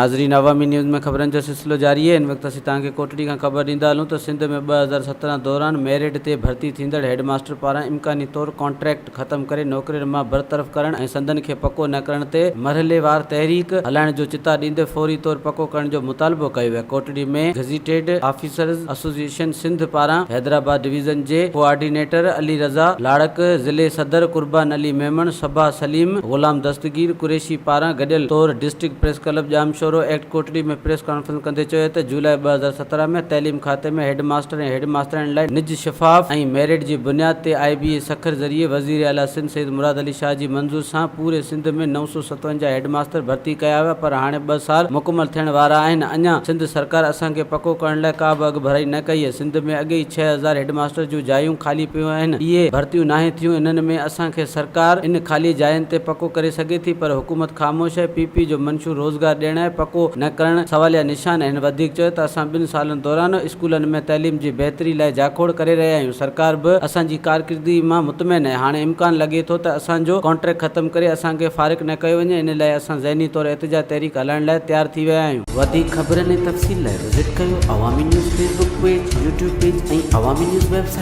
ناظرين عوامي نيوز ۾ خبرن جو سلسلو جاري آهي ان وقت اسين توهان کي ڪوٽڙي کان خبر ڏيندا هلون ته سنڌ ۾ 2017 دوران ميرٽ تي ڀرتي ٿيندڙ هيڊ ماستر پاران امڪاني طور ڪانٽريڪٽ ختم ڪري نوڪرين مان برطرف ڪرڻ ۽ سندن کي پڪو نه ڪرڻ تي مرحليوار تحريڪ هلائڻ جو چتاء ڏيندي فوري طور پڪو ڪرڻ جو مطالبو ڪيو ويو Kotri ۾ gazetted officers association Sindh پاران حيدرآباد ڊويزن جي ڪوآرڊينيٽر علي رضا لاڙڪ، ضلعي صدر قربان علي ميمڻ، صبا سليم، غلام دستگير قريشي پاران گڏيل طور district press club Jamshoro act Kotri ۾ press conference ڪندي چيو ته جولاء 2017 ۾ تعليم کاتي ۾ هيڊ ماستر ۽ هيڊ ماسترياڻين لاء نج شفاف ۽ ميرٽ جي بنياد تي آء بي اي سکر ذريعي وزير اعليٰ سنڌ سيد مراد علي شاهه جي منظور سان پوري سنڌ ۾ 957 هيڊ ماستر ڀرتي ڪيا ويا پر هاڻي ٻه سال مڪمل ٿيڻ وارا آهن اڃا سنڌ سرڪار اسان کي پڪو ڪرڻ لاء ڪا به اڳڀرائي نه ڪئي آهي سنڌ ۾ اڳي ئي 6000 هيڊ ماستر جون جايون خالي پيون آهن اهي ڀرتيون ناهي ٿيون انهن ۾ اسان کي سرڪار ان خالي جاين تي پڪو ڪري سگهي ٿي پر حڪومت خاموش آهي پي پي جو منشور روزگار ڏيڻ آهي پڪو نه ڪرڻ سواليا نشان آهي هن وڌيڪ چيو ته اسان ٻن سالن دوران اسڪولن ۾ تعليم جي بهتري لاء جاکوڙ ڪري رهيا آهيون، سرڪار به اسان جي ڪارڪردگي مان مطمئن آهي، هاڻي امڪان لڳي ٿو ته اسان جو ڪانٽريڪٽ ختم ڪري اسان کي فارغ نه ڪيو وڃي، ان لاء اسان ذهني طور احتجاج تحريڪ هلائڻ لاء تيار ٿي ويا آهيون. وڌيڪ خبرن ۽ تفصيل لاء وزٽ ڪيو Awami news Facebook page, YouTube page ۽ Awami news website.